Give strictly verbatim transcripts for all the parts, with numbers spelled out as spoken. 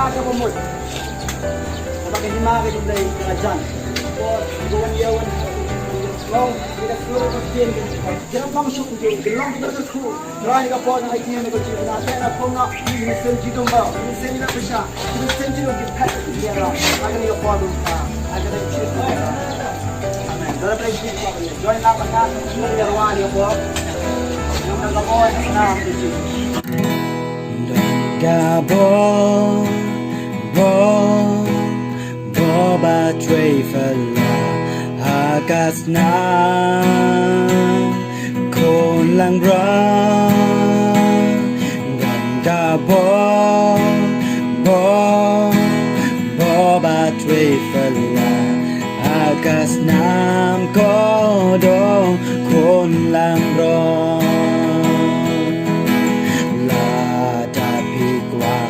Ka ba mut. Kaba ka hima ka jong Blei ka la jan. Ko ko wan ïa wan. Long ïa ka sur ka ktien ka. Ka long shuk ka long ka sur. Trai ka por na ka ktien ka jong na ka na ko na. Ni sen ji dong ba. Ni sen na pisa. Ni sen ji dong ki phat ki ya la. Ka ni ka por dong ka. Ka ni ka chit. Amen. Dara Blei ji ko ni. Join na ka na. Ni ya wa ni ko. Ni ka ko na. Dang ka bor, bor, bor ba trei phylla ha ka snam Khun Langbrot. Dang ka bor, bor, bor ba trei phylla ha ka snam Kordor Khun Langbrot. Lada phi kwah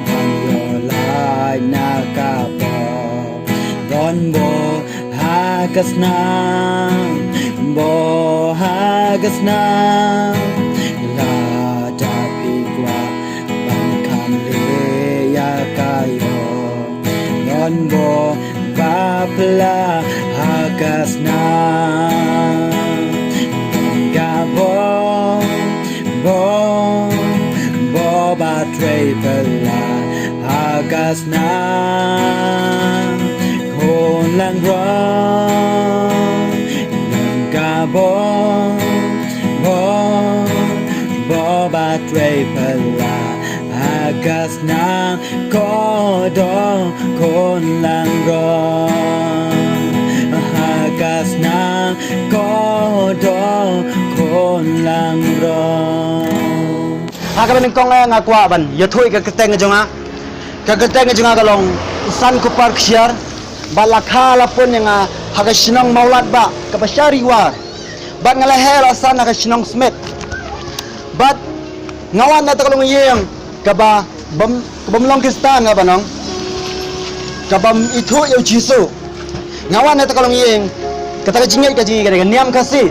ban ïoh lait na ka por, don bor ha ka snam, bor ha ka snam. Lada phi kwah ban kham leh ïa ka ïoh, don bor ba pla ha ka snam. Don ka bor, bor, bor ba trei phylla ha ka snam Khun Langbrot. Don ka bor, bor, bor ba trei phylla ha ka snam Kordor Khun Langbrot. Ha ka snam Kordor Khun Langbrot. Ha kaba nyngkong, eh, nga kwah ban ïathuh ïa ka kyrteng ka jong nga. Ka kyrteng ka jong nga ka long San Kupar Ksiar. Bad la kha la pun ïa nga ha ka shnong Mawlad ba kaba shari war. Bad nga la heh la san ha ka shnong Smit. Bad nga wan na kata ka longïing kaba bym, kaba bym long Khristan, nga ba nong, kaba bym ithuh ïa u Jisu. Nga wan na kata ka longïing, kata ka jingngeit ka jong ngi ka niam Khasi.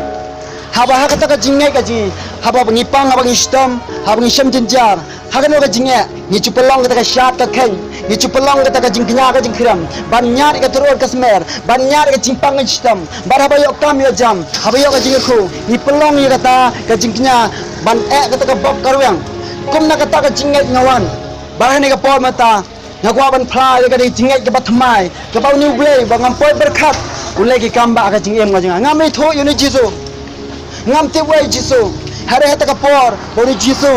Haba ha kata ka jingngeit ka jong ngi, haba ngi pang, haba ngi shitom, haba ngi shem jynjar, ha kano ka jingeh ngi ju pynlong kata ka shad ka kheiñ, ngi ju pynlong kata ka jingkñia ka jingkhrem, ban ñiad ïa ka tyrur ka smer, ban ñiad ïa ka jingpang ka jingshitom, ban haba ïoh kam ïoh jam, haba ïoh ka jingkyrkhu, ngi pynlong ïa kata ka jingkñia ban eh kata ka bok ka rwiang. Kumna kata ka jingngeit nga wan. Bad ha kane ka por mynta nga kwah ban phla ïa ka jingngeit kaba thymmai, kaba une U Blei ba ngam poi pyrkhat u leh ki kam ba ha ka jingim ka jong nga. Ngam ithuh ïa une Jisu. Ngam tip wei Jisu. Hynrei ha kata ka por ba une Jisu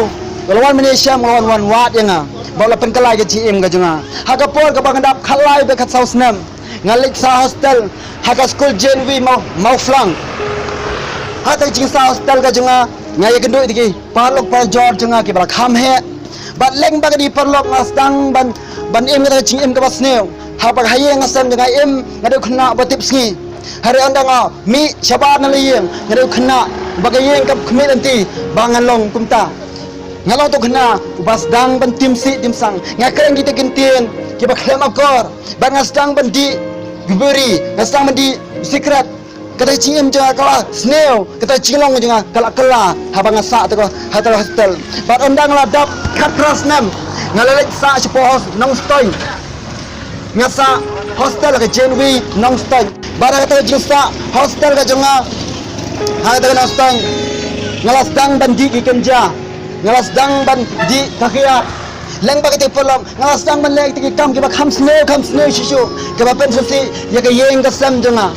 u la wan mynne shem, u la wan wan wad ïa nga, ba u la pynkylla ïa ka jingim ka jong nga. Ha ka por kaba nga dap khatlai bad khatsaw snem, nga leit sah hostel ha ka skul J N V Maw, Mawphlang. Ha kata ka jingsah hostel ka jong nga, nga ïakynduh ïa ki paralok parajor jong nga kiba la kham heh. Bad lehse ba ka dei paralok nga sdang ban, ban im kata ka jingim kaba sniew. Haba ha ïing ha sem jong nga im, nga dei u khynnah ba tip sngi. Hynrei ynda nga mih shabar na la ïing, nga dei u khynnah ba ka ïing kam khmih lynti ba ngan long kumta. Nga long uta u khynnah uba sdang ban tim sih tim sang. Nga kren kita ki ktien kiba khlem akor. Bad nga sdang ban dih biri, nga sdang ban dih sikret. Kata ka jingim jong nga ka la sniew, kata ka jinglong jong nga ka la kylla haba nga sah ha kata ka hostel. Bad ynda nga la dap khatphra snem, nga la leit sah shapoh hos, Nongstoiñ. Nga sah hostel ha ka J N V Nongstoiñ. Bad ha kata ka jingsah hostel ka jong nga ha kata ka Nongstoiñ, nga la sdang ban dih ki kynja, nga la sdang ban dih ka khiah. Lehse ba kata ka paralok, nga la sdang ban leh kita ki kam kiba kham sniew kham sniew shisha, kiba pynsngewsih ïa ka ïing ka sem jong nga.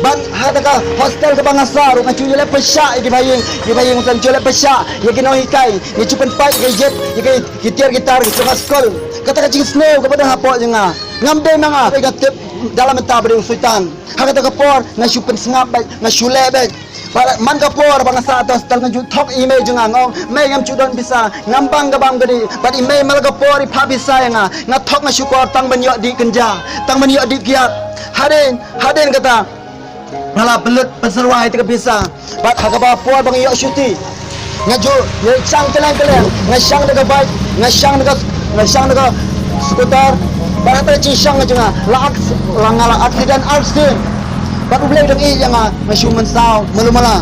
Bad ha kata ka hostel kaba nga sah ruh nga ju ïaleh pyrshah ïa kiba ïing, kiba ïing sem, ju ïaleh pyrshah ïa ki nonghikai, ngi ju pynpait ïa ka ïit, ïa ki, ki tiar ki tar ki jong ka skul. Kata ka jingsniew kaba don hapoh jong nga. Ngam dei ma nga, nga tip da la mynta ba dei u Soitan. Ha kata ka por nga shu pynsngap beit, nga shu leh beit. Bad man ka por ba nga sah ha hostel nga ju thok ïa i mei jong nga, nga ong, "Mei, ngam ju don pisa, ngam bang ka bam ka dih." Bad i mei man la ka por i phah pisa ïa nga, nga thok nga shukor tang ban ïoh dih kynja, tang ban ïoh dih kiad. Hadien, hadien kata nga la pynlut pynsyrwa ïa ka pisa. Bad ha kaba por ba nga ïoh shuti, nga ju ïa shang kylleng kylleng, nga shang da ka bike, nga shang da ka, nga shang da ka scooter. Bad ha kata ka jingshang ka jong nga la ak-, la nga la accident, accident. Bad U Blei u dang ïeit ïa nga, nga shu mynsaw malu mala.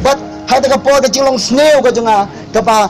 Bad ha kata ka por ka jinglong sniew ka jong nga kaba,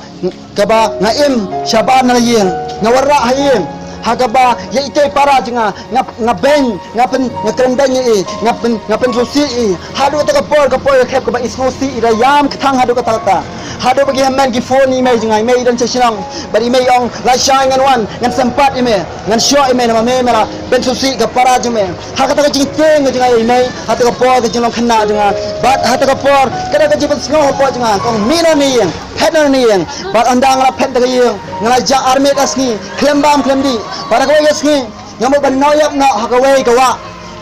kaba nga im shabar na la ïing, nga wanrah ha ïing. Ha kaba ïa itei para jong nga, nga, nga beiñ, nga pyn, nga kren beiñ ïa i, nga pyn, nga pynsngewsih ïa i. Haduh kata ka por, ka por ka khep kaba i sngewsih, i da ïam kthang haduh katta katta. Haduh ba ki hynmen ki phone ïa i mei jong nga, i mei i don sha shnong. Bad i mei i ong, lashai ngan wan, ngan sympat ïa me, ngan shoh ïa me namar me, me la pynsngewsih ka para jong me. Ha kata ka jingtieng ka jong nga ïa i mei, ha kata ka por ka jinglong khynnah jong nga. Bad ha kata ka por, ka da ka jingpynsngew hapoh jong nga, ka ong mih noh na ïing, phet noh na ïing. Bad ynda nga la phet na ka ïing, nga la jah armiet ar sngi, khlem bam khlem dih. Bad ha kawei ka sngi, nga mut ban nang ïap noh ha kawei ka wah.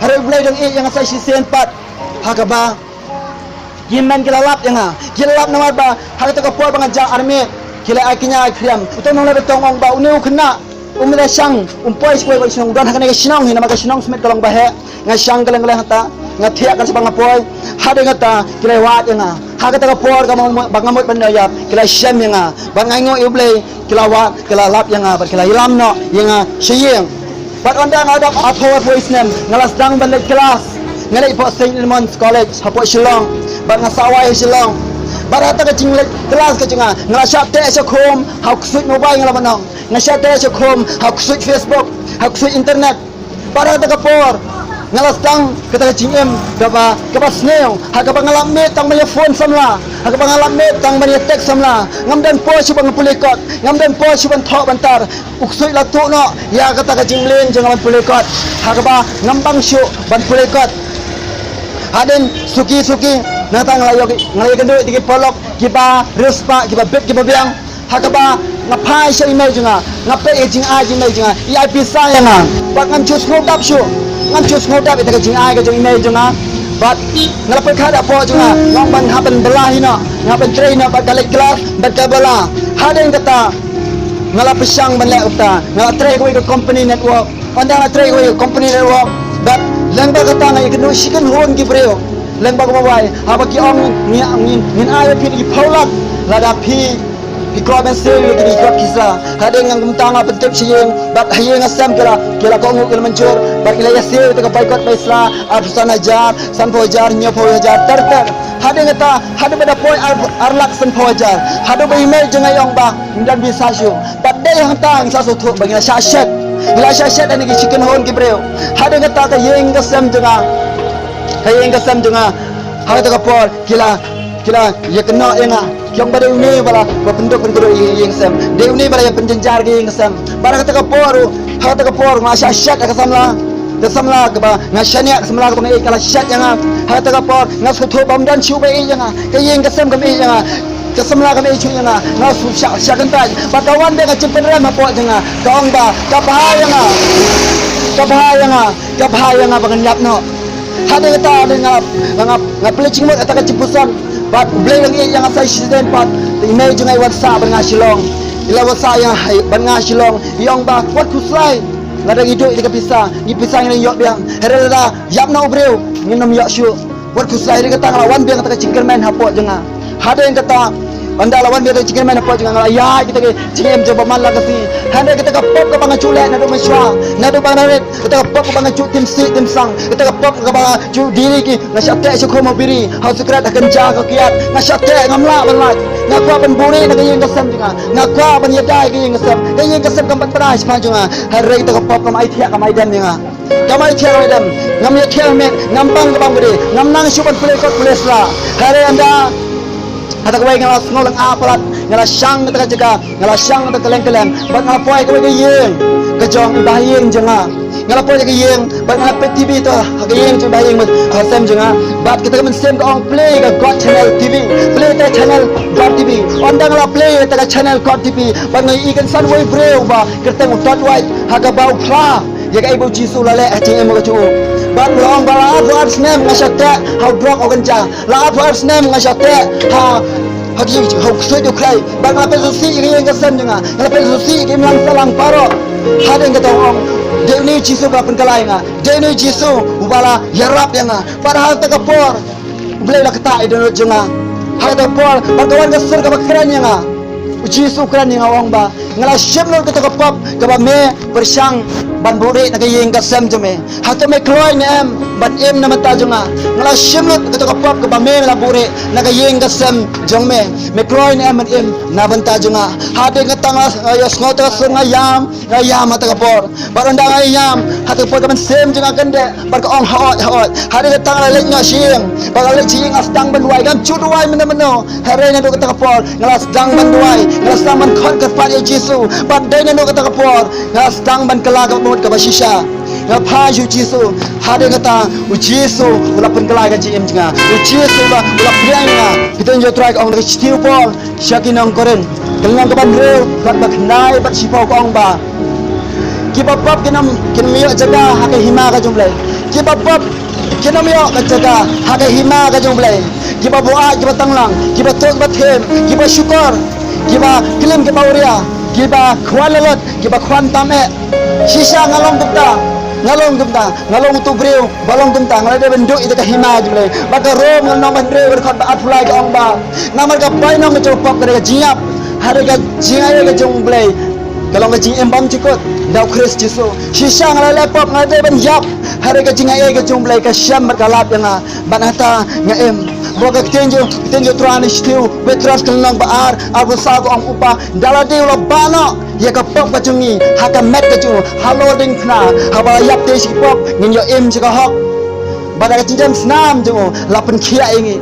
Hynrei U Blei u dang ïeit ïa nga sa shisien pat. Ha kaba ki hynmen ki la lap ïa nga. Ki la lap namar ba ha kata ka por ba nga jah armiet, ki la ai kñia ai khriam. Uto u nongleh beton u ong ba une u khynnah um da shang, um poi sha kawei ka shnong, u don ha kane ka shnong hi namar ka shnong Smit ka long ba heh. Nga shang kylleng kylleng hangta, nga thiah kan sha ba nga poi. Hadien kata ki la wad ïa nga. Ha kata ka por kaba nga mut ban nang ïap, ki la shem ïa nga. Bad nga ainguh ïa U Blei, ki la wad, ki la lap ïa nga, bad ki la ïalam noh ïa nga sha ïing. Bad ynda nga dap arphew arphew snem, nga la sdang ban leit klas. Nga leit hapoh Saint Edmund's College hapoh Shillong. Bad nga sa wai ha Shillong. Bad ha kata ka jingleit klas ka jong nga, nga la shah teh shah khum ha u ksuid mobile, nga la ban ong. Nga shah teh shah khum ha u ksuid Facebook, ha u ksuid internet. Bad ha kata ka por nga la sdang kata ka jingim kaba, kaba sniew, ha kaba nga la mih tang ban ïa phone samla, ha kaba nga la mih tang ban ïa text samla. Ngam don por shuh ban pule kot, ngam don por shuh ban thoh ban tar. U ksuid la tuh noh ïa kata ka jingmlien jong nga ban pule kot, ha kaba ngam bang shuh ban pule kot. Hadien suki suki, nangta nga la ïoh, nga la ïakynduh ïa ki paralok kiba riewspah, kiba bit kiba biang. Ha kaba nga phai sha i mei jong nga, nga peit ïa ka jingai jong i mei jong nga, i ai pisa ïa nga. Bad ngam ju sngewdap shuh, ngam ju sngewdap ïa kata ka jingai ka jong i mei jong nga. Bad nga la pyrkhat hapoh jong nga, nga ong ban hap ban bylla hi noh, nga hap ban trei hi noh bad ka leit klas bad ka bylla. Hadien kata nga la pyrshang ban leh kata, nga la trei ha kawei ka company network. Ynda nga la trei ha kawei ka company network, bad lyngba kata nga ïakynduh shi kynhun ki briew. Lyngba kaba wai, haba ki ong ngi, ngi, ngin ai ïa phi da ki phew lak lada phi, phi kwah ban siew ïa kine ki kot ki sla. Hadien nga, kumta nga pyntip sha ïing, bad ha ïing ha sem ki la, ki la kohnguh, ki la mynjur, bad ki la ïasiew ïa kata ka bai kot bai sla, arphew san hajar, sanphew hajar, hynñiewphew hajar, ter ter. Hadien kata, haduh ba da poi ar, ar lak sanphew hajar. Haduh ba i mei jong nga i ong ba ngim don pisa shuh. Bad dei hangta ngi sa sngewthuh ba ngi la shah shet. Ngi la shah shet ha kine ki shi kynhun ki briew. Hadien kata ka ïing ka sem jong nga, ka ïing ka sem jong nga, ha kata ka por ki la, ki la ïakynnoh ïa nga. Ki ong ba dei une ba la, ba pynduk pynkhuid ïa ka ïing ka sem. Dei une ba la ïa pynjynjar ka ïing ka sem. Bad ha kata ka por, ha kata ka por nga shah shet ha ka samla. Ka samla kaba nga shaniah, ka samla kaba nga ïeit ka la shet ïa nga. Ha kata ka por nga sngewthuh ba ym don shuh ba ïeit ïa nga. Ka ïing ka sem kam ïeit ïa nga. Ka samla kam ïeit shuh ïa nga. Nga shu shah, shah kyntait. Bad ka wan beit ka jingpynrem hapoh jong nga, ka ong ba ka bha ïa nga, ka bha ïa nga, ka bha ïa nga ba ngan ïap noh. Hadien kata, hadien nga, nga, nga, nga pynleit jingmut ïa kata ka jingpuson. Bad U Blei u dang ïeit ïa nga sa shisien pat. Te i mei jong nga i wan sah bad nga Shillong. I la wan sah ïa nga bad nga Shillong. I ong ba wat khuslai. Lada ngi duh ïa ka pisa, ngi pisa ngi nang ïoh biang. Hynrei lada ïap noh u briew, ngin ym ïoh shuh. Wat khuslai. Hadien kata nga la wan biang kata ka jingkyrmen hapoh jong nga. Hadien kata, ynda la wan biang kata ka jingkyrmen hapoh jong nga, nga la ïaid kata ka jingim jong ba man la ka sngi. Hynrei kata ka pop kaba nga ju leh naduh mynshuwa, naduh ba nga rit, kata ka pop kaba nga ju tim sih tim sang, kata ka pop kaba nga ju diri ki, nga shah teh sha khum ha biri, ha sikret, ha kynja, ha kiad, nga shah teh, ngam lah ban lait. Nga kwah ban buhrieh na ka ïing ka sem jong nga. Nga kwah ban ïada ïa ka ïing ka sem. Ka ïing ka sem kam pat pynai shaphang jong nga. Hynrei kata ka pop kam ai thiah kam ai dem ïa nga. Kam ai thiah kam ai dem. Ngam ïa thiah met, ngam bang ka bang bri, ngam nang shuh ban pule kot pule sla. Hynrei ynda ha kata kawei nga la sngew lyngngoh palat, nga la shang kata ka jaka, nga la shang kata ka kylleng kylleng, bad nga la poi ha kawei ka ïing ka jong i bah ïing jong nga. Nga la poi ha ka ïing bad nga la peit T V to ha ka ïing jong i bah ïing, ha sem jong nga. Bad kata ka mynsiem ka ong, play ka Got Channel T V, play kata channel Got T V. Ynda nga la play kata ka channel Got T V, bad nga ïohi kynsan uwei u briew ba kyrteng u Todd White, ha kaba u phla ïa kaei ba u Jisu u la leh ha jingim ka jong u. Bad u la ong ba la arphew ar snem nga shah teh ha u drok ha u kynja. La arphew ar snem nga shah teh ha, ha ki, ha u ksuid u khlei. Bad nga la pynsngewsih ïa ka ïing ka sem jong nga. Nga la pynsngewsih ïa ka imlang sahlang baroh. Hadien kata u ong, dei une u Jisu ba la pynkylla ïa nga. Dei une u Jisu uba la ïarap ïa nga. Bad ha kata ka por U Blei u la ktah ïa ka dohnud jong nga. Ha kata ka por bad ka wan ka sur kaba kren ïa nga. U Jisu u kren ïa nga, u ong ba nga la shim lut kata ka pop kaba me pyrshang ban buhrieh na ka ïing ka sem jong me. Hato me kloi ne em? ban im na bynta jong nga. Nga la shim lut kato ka pop kaba me la buhrieh na ka ïing ka sem jong me. Me kloi ne em ban im na bynta jong nga? Hadien kata nga la, eh, ïohsngew ta ka sur, nga ïam, nga ïam ha kata ka por. Bad ynda nga ïam ha kata ka por, ka mynsiem jong nga ka kyndeh bad ka ong, haoid, haoid. Hadien kata nga la leit noh sha ïing. Bad nga la leit sha ïing, nga sdang ban duwai. Ngam ju duwai mynno mynno. Hynrei naduh kata ka por nga la sdang ban duwai, nga la sdang ban khot kyrpad ïa u Jisu. Bad dei naduh kata ka por nga la sdang ban kylla ka mut kaba shisha. Nga phai sha u Jisu. Hadien kata u Jisu u la pynkylla ïa ka jingim jong nga. U Jisu u la, u la pdiang ïa nga. Ka ktien jong u Trai ka ong ha ka shithi u Paul sha ki nong Korinth, ka lynnong kaba hynriew, dkhot ba khyndai bad shiphew, ka ong ba, kiba pop kin ym, kin ym ïoh jaka ha ka hima ka jong U Blei. Kiba pop kin ym ïoh ka jaka ha ka hima ka jong U Blei. Kiba buaid, kiba tanglang, kiba tuh, kiba them, kiba shukor, kiba klim, kiba awria, kiba khwan lalot, kiba khwan tam eh. Shisha nga long kumta, nga long kumta, nga long utu u briew ba long kumta. Nga la dei ban duh ïa ka hima jong U Blei. Bad ka Rom, ka lynnong ba hynriew, ka dkhot ba arphew lai, ka ong ba, namar ka bainong ka jong ka pop ka dei ka jingïap, hynrei ka jingaiei ka jong U Blei ka long ka jingim bymjukut da U Khrist Jisu. Shisha nga la leh pop, nga la dei ban ïap, hynrei ka jingaiei ka jong U Blei ka shem bad ka lap ïa nga. Bad hangta nga im. Bad ka ktien jong, ktien jong u Trai na ka shithi u Petros, ka lynnong ba ar, arphew saw, ka ong, uba da lade u la bah noh ïa ka pop ka jong ngi ha ka met ka jong u halor diengphna, haba la ïap te sha ki pop ngin ïoh im sha ka hok. Bad da ka jingjem snam jong u la pynkhiah ïa ngi.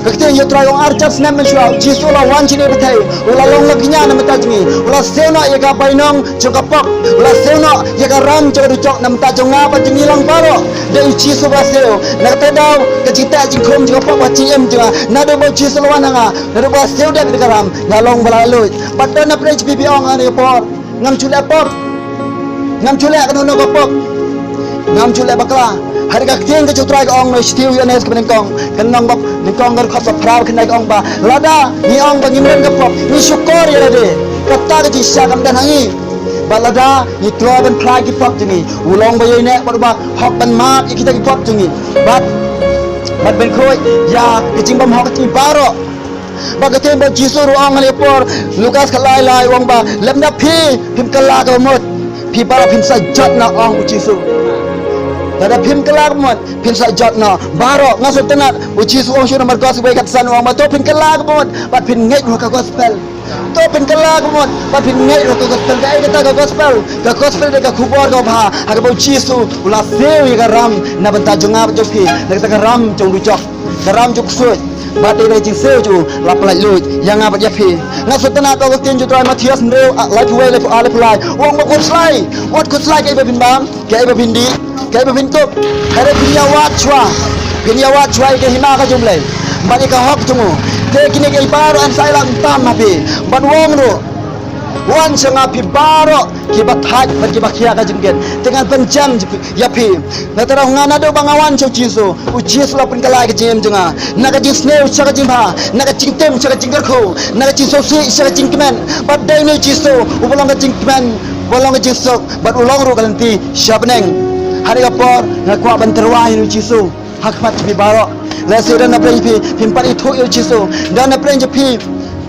Ka ktien jong u Trai ka ong, arhajar snem mynshuwa u Jisu u la wan shane pyrthei, u la long la kñia na bynta jong ngi, u la siew noh ïa ka bainong jong ka pop, u la siew noh ïa ka ram jong ka dujok na bynta jong nga bad jong ngi lang baroh. Dei u Jisu ba siew. Na kata ka daw ka jingteh jingkhum jong ka pop ha ka jingim jong nga, naduh ba u Jisu u la wan ha nga, naduh ba siew dep ïa ka ram, nga long ba la luid. Bad don na pdeng jong phi, phi ong ha kane ka por, ngam ju leh pop, ngam ju leh kano kano ka pop, ngam ju leh bakla. Hynrei ka ktien ka jong u Trai ka ong na ka shithi u Ïoannis kaba nyngkong, ka lynnong ba nyngkong, ka dkhot ba phra, kane ka ong ba, lada ngi ong ba ngim don ka pop, ngi shukor ïa lade, kata ka jingshisha kam don ha ngi. Bad lada ngi kloi ban phla ïa ki pop jong ngi, u long ba ïaineh bad uba hok ban map ïa kita ki pop jong ngi, bad, bad ban khuid ïa ka jingbymhok ka jong ngi baroh. Bad ka ktien ba u Jisu ruh u ong ha kane ka por, Lukas khatlai lai, u ong ba, lymda phi phim kylla kaba mut, phi baroh phin sa jot noh, ong u Jisu. Lada phim kylla kaba mut, phin sa jot noh baroh. Nga sngewtynnat, u Jisu u ong shuh na Markos wei khatsan, u ong ba to phin kylla kaba mut bad phin ngeit ruh ha ka gospel. To phin kylla kaba mut bad phin ngeit ruh ha ka gospel. Kaei kata ka gospel? Ka gospel dei ka khubor kaba bha ha kaba u Jisu u la siew ïa ka ram na bynta jong nga bad jong phi, na kata ka ram jong u dujok, ka ram jong u ksuid. Bad dei na ka jingsiew jong u la pyllait luid ïa nga bad ïa phi. Nga sngewtynnat ba ka ktien jong u Trai, Mathaios hynriew, ah, laiphew wei, laiphew ar, laiphew lai, u ong ba khuslai, wat khuslai kaei ba phin bam, kaei ba phin dih, kaei ba phin kup. Hynrei phin ïawad shuwa, phin ïawad shuwa ïa ka hima ka jong U Blei bad ïa ka hok jong u. Te kine kiei baroh yn sa ïalam tam ha phi. Bad u ong ruh, wan sha nga phi baroh kiba thait bad kiba khia ka jingkit, te ngan pynjem ïa phi. Nga tharai nga, naduh ba nga wan sha u Jisu, u Jisu u la pynkylla ïa ka jingim jong nga. Na ka jingsniew sha ka jingbha, na ka jingtim sha ka jingkyrkhu, na ka jingsngewsih sha ka jingkmen. Bad dei une u Jisu uba long ka jingkmen, uba long ka jingsuk, bad u long ruh ka lynti sha bneng. Ha kane ka por nga kwah ban tyrwa ïa une u Jisu ha khmat jong phi baroh. Lehse don na pdeng jong phi phim pat ithuh ïa u Jisu, don na pdeng jong phi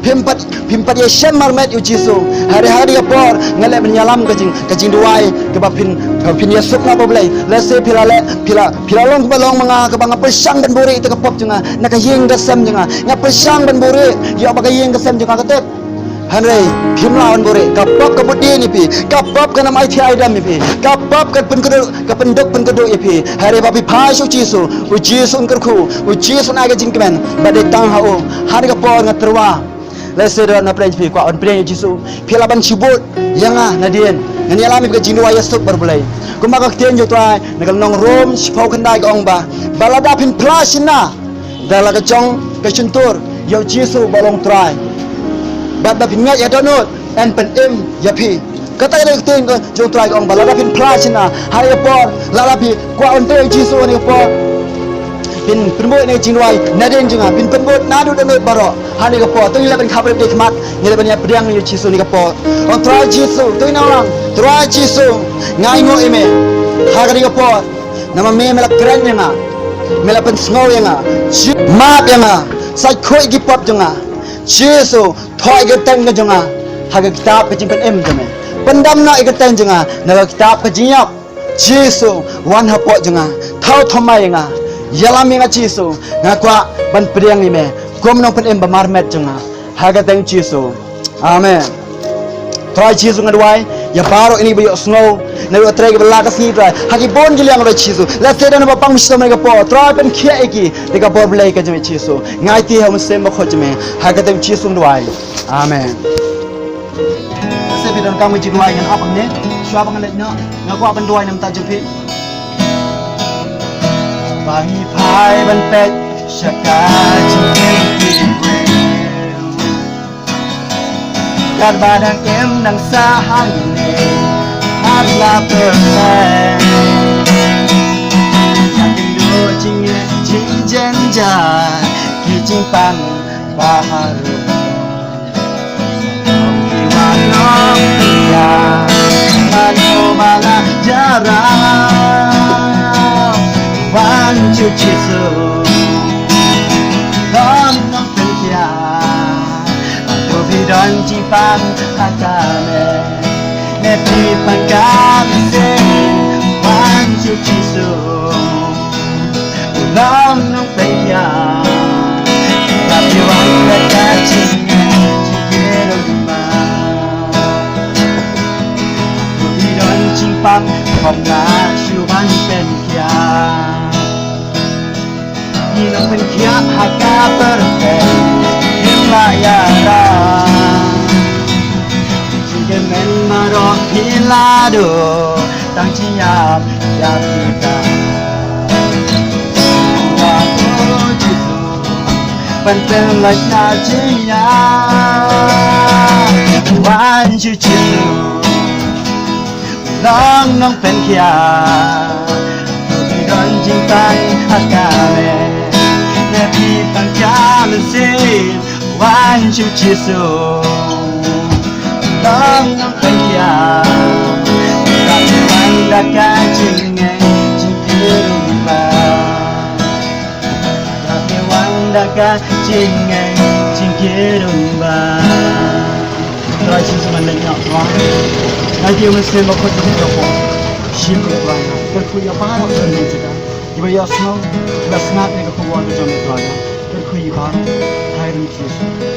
phim pat, phim pat ïashem marmet ïa u Jisu. Hynrei ha kane ka por nga leh ban ïalam ka jing, ka jingduwai kaba phin, kaba phin ïasuk noh bad U Blei. Lehse phi la leh, phi la, phi la long kaba long ma nga, kaba nga pyrshang ban buhrieh ïa ka pop jong nga na ka ïing ka sem jong nga, nga pyrshang ban buhrieh ïa ba ka ïing ka sem jong nga ka tip. Hynrei phim lah ban buhrieh. Ka pop ka bud dien ïa phi, ka pop kan ym aiti aidam ïa phi, ka pop kan pynkhuid, ka pynduk pynkhuid ïa phi. Hynrei ba phi phai sha u Jisu, u Jisu un kyrkhu, u Jisu un ai ka jingkmen. Bad dei tang ha u. Ha kane ka por nga tyrwa, lehse don na pdeng jong phi kwah ban pdiang ïa u Jisu, phi lah ban shibun ïa nga nadien. Ngan ïalam ïa phi ka jingduwai ïasuk bad U Blei. Kumba ka ktien jong u Trai na ka lynnong Rom shiphew khyndai ka ong ba, ba lada phin phla shynna da la ka jong ka shyntur ïa u Jisu ba long Trai, bad ba phin ngeit ïa dohnud, yn pynim ïa phi. Kata ka dei ka ktien ka jong u Trai ka ong ba lada phin phla shynna ha kane ka por, lada phi kwah ban trei ïa u Jisu ha kane ka por, phin pynbud ïa ka jingduwai nadien jong nga, phin pynbud naduh dohnud baroh ha kane ka por. To ngin leh ban khapbrip dei khmat, ngin leh ban ïa pdiang ïa u Jisu ha kane ka por. Ong, Trai Jisu, to ngin ong lang, Trai Jisu, nga ainguh ïa me ha kane ka por. Namar me, me la kren ïa nga, me la pynsngew ïa nga. Jisu, map ïa nga, sa khuid ïa ki pop jong nga. Jisu, thoh ïa ka kyrteng ka jong nga ha ka kitab ka jingpynim jong me. Pyndam noh ïa ka kyrteng jong nga na ka kitab ka jingïap. Jisu, wan hapoh jong nga. Thaw thymmai ïa nga. Ïalam ïa nga Jisu. Nga kwah ban pdiang ïa me kum u nongpynim ba marmet jong nga. Ha ka kyrteng Jisu. Amen. Trai Jisu nga duwai ïa baroh kine ba ïohsngew na ka trei kaba la ka sngi Trai. Ha ki bun ki liang Trai Jisu. Lehse don ba pang mynsiem ha kane ka por. Trai pynkhiah ïa ki da ka bor Blei ka jong me Jisu. Nga aiti ha u Mynsiem Bakhuid jong me. Ha ka kyrteng Jisu nga duwai. Amen. Lehse phi donkam ka jingduwai ngan ap hangne. Shuwa ba ngan leit noh nga kwah ban duwai na ka bynta jong phi. Ba ngi phai ban peit sha ka jingim ki briew. Katba dang im dang sah hangne, hap la pyrthei. Ka kynduh jingeh jingjynjar, ki jingpang baharum. Ki wan nongpynïap, mano ba la jia rah, wan sha Jisu. Don nongpynïap, hato phi don jingpang ha ka me? Ne phi pang ka mynsiem, wan sha Jisu. U long nongpynïap, ba phi wan da ka jingngeit jingkyrmen. Phi don jingpang, kham lah shuh ban pynkhiah. Ki nongpynkhiah ha ka pyrthei kim lah ïarap. Jingkyrmen baroh phi la duh, tang jingïap ïa kita. Wan, oh Jisu, ban pynlait na jingïap. Wan sha Jisu, long nongpynkhiah. Phi don jingpang ha ka me, ne phi pang ka mynsiem, wan sha Jisu. Long nongpynkhiah, ba phi wan da ka jingngeit jingkyrmen. Ba phi wan da ka jingngeit jingkyrmen. Trai Jisu, ngan leit noh Trai. Ngan ïa u Mynsiem Bakhuid jong me Trai. Shim ïa Trai, kyrkhu ïa baroh ki jaka kiba ïohsngew, kiba sngap ïa ka khubor ka jong me Trai. Kyrkhu ïa baroh, ha ka kyrteng Jisu.